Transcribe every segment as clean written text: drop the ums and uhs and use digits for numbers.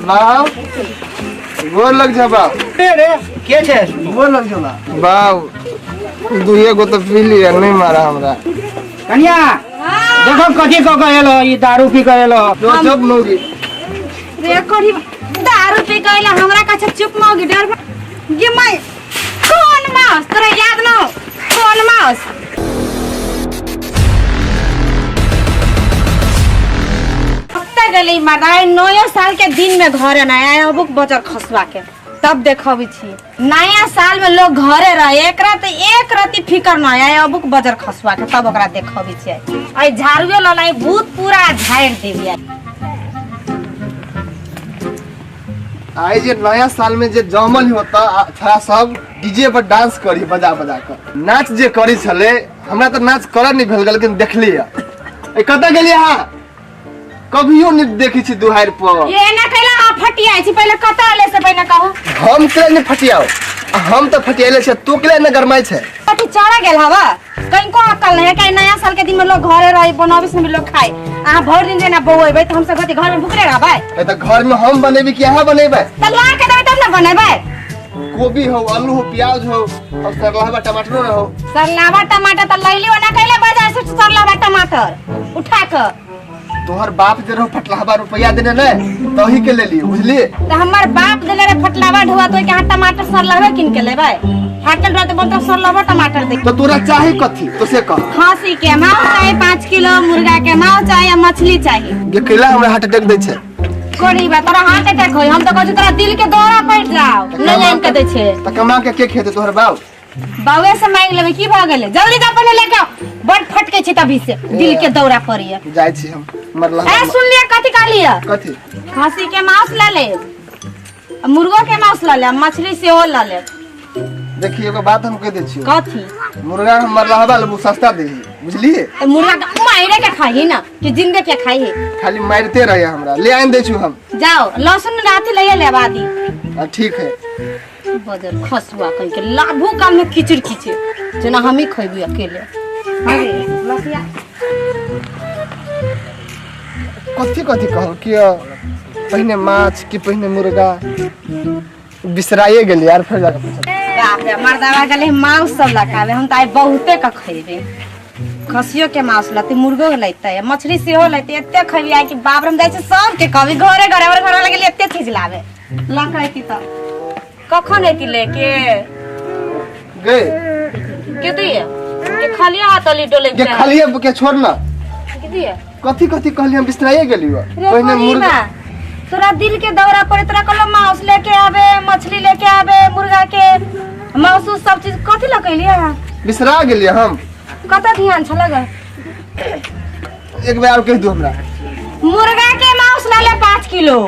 बाप गोर लग जा बाप। रे रे के छै? गोर लग जा बाप, दुइये गो तो पी लिया, नहीं मारा हमरा। कनिया देखो कथी कऽ के एलो, ई दारू पी के एलो। जो चुप मौगी। रे करी दारू पी के एला हमरा काছে, चुप मौगी डर गे माय। कौन माउस तोरा याद न हो? कौन माउस कत्ते गेलै मर्दाई नयो साल के दिन में घरे ना आया, अबुक बजर खसवा के तब देखबी छी। नया साल में लोग घरे रहे, एकरा तो एक रति फिकर न आया, अबुक बजर खसवा के तब ओकरा देखबी छी। आई झाड़ुए ललाई भूत पूरा झाड़ देबी। आई जे नया साल में जे जमल होता था, सब डीजे पर डांस करी बजा बजा कर नाच जे करी छले, हमरा तो नाच कर नहीं भेल, लेकिन देखली है। ए कतऽ गेली अहाँ? कभियो नहीं देखी छी दुहार पर। ये ना कैला अहाँ फटियाइ छी, पहिले कतऽ एले से पहिले कहू। हम केला नहीं फटियाओ, हम तो फटियाले छै, तू केला नहीं गरमाइ छै? कथी चढ़ गेल हवा? कहीं अक्कल नहीं है कहीं। नया साल के दिन में लोग घरे रही, बनाबी से भी लोग खाए, अहाँ भर दिन जेना बौएबै तऽ हमसब कथी घर में भुखले रहबै? ए तऽ घर में हम बनेबी कि अहाँ बनेबै? तऽ ला के देबै तब ने बनेबै। गोभी हो, आलू हो, प्याज हो और सरलावा टमाटरो रहो। सरलावा टमाटर तऽ लैली ओना कैला बाजार से सरलावा टमाटर उठा के। तोहर बाप जे रहो फटलावा रुपया देने ने तही के ले लिए, बुझलिए? तऽ हमर बाप देले रे फटलावा ढुआ तो के अहाँ टमाटर सरलावे किन के लेबै? फाटल रहते बोलते सरलावा टमाटर दे। तो तोरा चाही कथी तो से कह। खांसी के माउ चाही 5 किलो, मुर्गा के माउ चाही आ मछली चाही। गे कैला हमरा हार्ट अटैक दै छै? कोरी बा तोरा हार्ट अटैक होई? हम तो कहै छी तोरा दिल के दौरा पड़ जाओ, नहीं आनि के दै छै। तऽ कमा के के खेतै तोहर बाप? बाबे से मांग लेबै, की भऽ गेलै? जल्दी जा पहिले लेके आओ, बड़ फटके छी तभी से दिल के दौरा पड़ैया। जाइ छी हम मरला। ए सुन लिया कथी कहलियै? कथी? खांसी के मांस लऽ ले, आ मुर्गो के मांस लऽ ले, आ मछली सेहो लऽ ले। देखी एगो बात हम कह दै छियौ। कथी? मुर्गा हम मरला लेबू, सस्ता देही, बुझलिए? तऽ मुर्गा के मारे के खाही ना कि जिंदे के खाही? खाली मारते रहे हमरा, ले आनि दै छु हम। जाओ लहसुन राति लइए ले आदि। आ ठीक है। बजर खसुआ कहीं के लाभू काम में कीचड़ कीचड़ जेना हम ही खैबी अकेले। अरे लसिया कथी कथी कहल कि पहिने माछ कि पहिने मुर्गा, बिसराइए गेली यार, फेर जाके पूछब। बाप रे मर्दावा गेलै मांस सब लकावे, हम तऽ आइ बहुते के खैबे। खसियो के मांस लते, मुर्गो के लेते, मछली सेहो लेते, एते खैबी आइ कि बाप रे। हम जाइ छी सबके कहबी घरे घरे, हमर घर वाला गेली एते चीज लाबे लऽ के। तऽ कखन एती लेके? गे के दिए के खालिया हाथ अली डोले के खालिए के छोड़ ना। के दिए? कथी कथी कहली, हम बिसराइए गेली। रे पहिने मुर्गा। मुर्गा तोरा दिल के दौरा पड़े, तोरा कहलो मांस लेके आबे, मछली लेके आबे, मुर्गा के मांस उस सब चीज कथी लऽ कहलियै? बिसरा गेलियै हम। कतऽ ध्यान छल गे? एक बेर आर कहि दू हमरा। मुर्गा के मांस ला ले 5 किलो।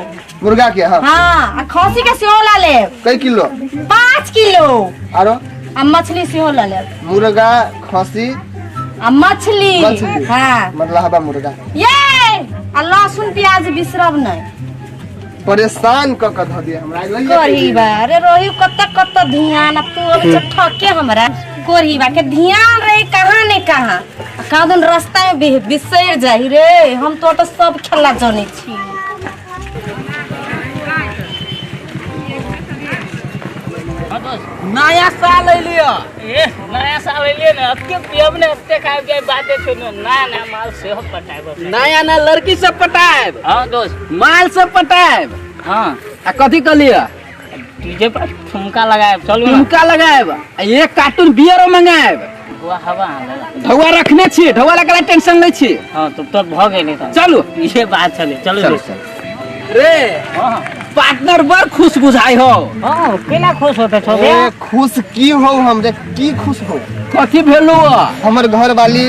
मुर्गा के? हाँ। हाँ, आ खसी के सेहो ला ले। कई किलो? 5 किलो। आरो? आ मछली सेहो ला ले। मुर्गा, खसी आ मछली। मछली। हाँ। मरलहबा मुर्गा। ये आ लहसुन प्याज बिसरब नहीं। परेशान क के धऽ दिया हमरा लइए। कोरही बा अरे रोही कत कत ध्यान, अब तू अब जब ठके हमरा कोरही बा के ध्यान रही कहाँ ने कहाँ, आ कहाँ दिन रास्ता में बिसर जाही रे। हम तो सब खेला जाने छी। नया साल अलियो। ए नया साल एलियै ने, एते पियब ने, एते खायब के बाते छोड़, नया नया माल सेहो पटायब। नया नया लड़की सब पटायब। हाँ दोस्त। माल सब पटायब। हाँ। आ कथी कहलियै? डीजे पर ठुमका लगायब, चलू ने। ठुमका लगायब आ एक कार्टून बियरो मंगायब। ढुआ हवा लगा। ढौआ रखने छी, ढौआ लगा टेंशन लै छी। हाँ तो भऽ गेलै तऽ। चलू। इहे बात छलै, चलू। चलू, दोस्त। चलू। रे हाँ। पार्टनर बड़ खुश बुझाइ हो। हाँ केना खुश होते छौ? ए खुश की हो हम रे, की खुश हो? कथी भेलू? हमर घर वाली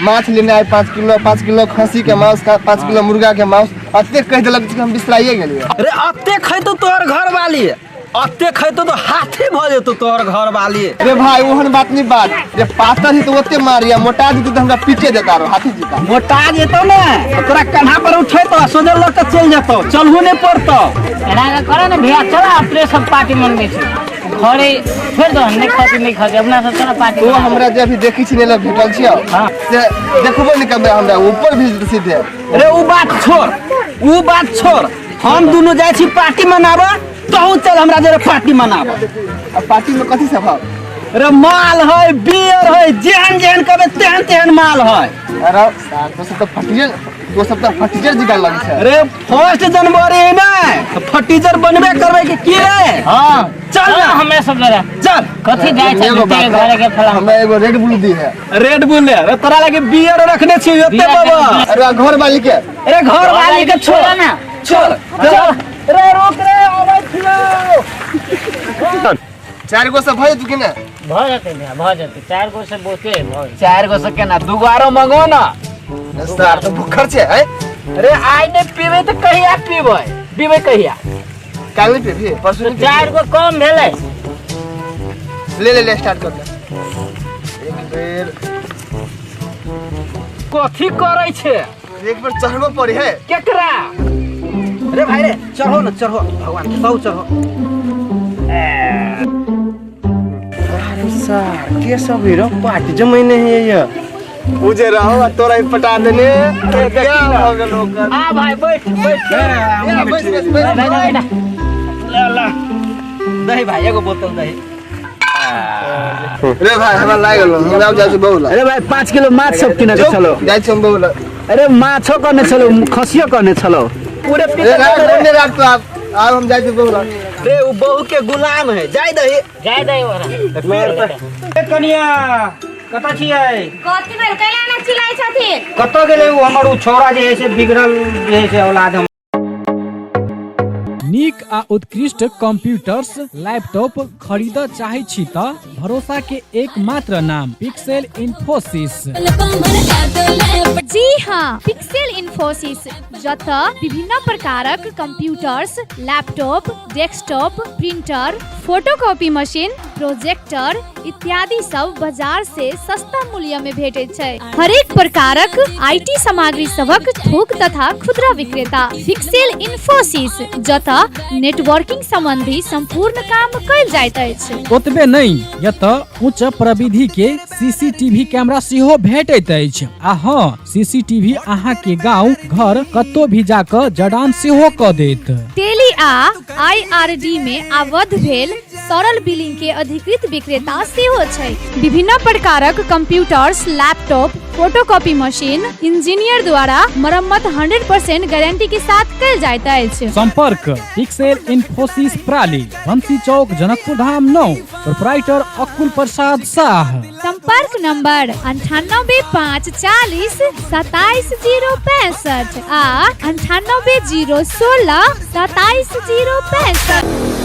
माछ लेने आए 5 किलो, 5 किलो खसी के मांस का, 5 किलो मुर्गा के मांस, अते कह देलक कि हम बिसराइए गेलियै। रे अते खैतो तोहर घर वाली, अते खैतो तो हाथी भऽ जेतो तोहर घर वाली। रे भाई ओहन बात नहीं बात रे, पातर ही तो ओते मारिया, मोटा जेतै तो हमरा पीटे देता रो हाथी जीता। मोटा जेतो ने तो तोरा कन्हा पर उठेतो आ सोझे लऽ के चलि जेतो, चलहु नहि पड़तो। एना के करे ने भैया, चला अपने सब पार्टी मनबै छै घरे, छोड़ दो, नहीं खाती नहीं खाती, अपना सब चला पार्टी। तो हमरा जे अभी देखै छी ने भेटल छियौ हाँ। से देखबो नहीं करबै, हमरा ऊपर भेज दे सीधे। रे उ बात छोड़, उ बात छोड़, हम दुनू जाइ छी पार्टी मनाबऽ, तहू चल हमरा जरे पार्टी मनाबऽ। आ पार्टी में कथी सब हौ? रे माल है, बियर है, जेहन जेहन कहबै तेहन तेहन माल है। अरे सार, तो सब तो फटीजर, तो सब तो फटीजर जिका लगे छै। अरे 1 जनवरी है ना, तो फटीजर बनबे करबै कि की रे? हाँ। चल ना। हमे सब जरा चल। कथी जाइ छै एगो बात घरे के फला। हमरा एगो रेड बुल दी है। रेड बुल ले, रे तोरा लगे बियर रखने छी ओते बियर बाबा। अरे घर वाली के। अरे घर वाली के छोड़ ना। छोड़। चल। रे रोक रे, आबै छियौ। 4 गो से भऽ जेतौ कि ने? भऽ जेतै भैया, भऽ जेतै। 4 गो से बहुते भऽ जेतै। 4 गो से केना? 2 गो आरो मंगो ना। सार तो भुखर छै, हैं? अरे आइ नहि पीबै तऽ कहिया पीबै? पीबै कहिया? काल्हि नहि पीबही, परसू नहि पीबही। 4 गो कम भेलै। ले ले ले, स्टार्ट कर ले। एक बेर। कथी करै छै? एक बेर चढ़बो पड़ी है। केकरा? रे भाई रे, चढ़ो ना, चढ़ो। भगवान के सब चढ़ो। अरे सार, के सब हीरो पार्टी जमैने है ये? उ जे रहो आ तोरा ही पटा देने। क्या भऽ गेल ओकर? आ भाई, बैठ, बैठ। ए, बैठ, बैठ, बैठ। बैठ, बैठ। ला, ला। दही भाई, एगो बोतल दही। रे भाई, हमरा लागि गेल, हमरा आब जाइ छी बहुला। अरे भाई, 5 किलो माछ सब किने के छलो। जाइ छी हम बहुला। अरे माछो कहने छलो, खसियो कहने छलो। पूरे रे, पीते राख, रे। ओने राख तो आब। आब हम जाइ छी बहुला। रे, उ बहू के गुलाम है, जाय दही। जाय दही ओकरा। ए कनिया, कतऽ छियै? कथी भेल? कैला ना चिल्लाइ छथिन? कतऽ गेलै उ हमर उ छौड़ा जे है से बिगड़ल जे है से औलाद हम। नीक आ उत्कृष्ट कंप्यूटर्स लैपटॉप खरीदऽ चाहै छी तऽ भरोसा के एकमात्र नाम पिक्सेल इन्फोसिस। जी हाँ, पिक्सेल इन्फोसिस, जतऽ विभिन्न प्रकारक computers, laptop, desktop, printer, photocopy machine, projector इत्यादि सब बाजार से सस्ता मूल्य में भेटैत छै। हरेक प्रकारक IT सामग्री सबक थोक तथा खुदरा विक्रेता पिक्सेल इन्फोसिस, जतऽ नेटवर्किंग संबंधी संपूर्ण काम कयल जाइत अछि। ओतबे नहि, एतऽ उच्च प्रविधि के सीसीटीवी कैमरा सेहो भेटैत अछि। आ हाँ, सीसीटीवी अहाँ के गांव घर कतौ भी जाकऽ जड़ान सेहो कऽ देत। टेली आ आईआरडी में आबद्ध भेल सरल बिलिंग के अधिकृत विक्रेता सेहो छै। विभिन्न प्रकारक computers, laptop, photocopy machine engineer द्वारा मरम्मत 100% गारंटी के साथ कयल जाइत अछि। संपर्क पिक्सेल इन्फोसिस प्राली, बंसी चौक, जनकपुर धाम 9, प्रोपराइटर अकुल प्रसाद शाह। संपर्क नंबर 98 5 40 27 0 65 आ 98 0 16 27 0 65।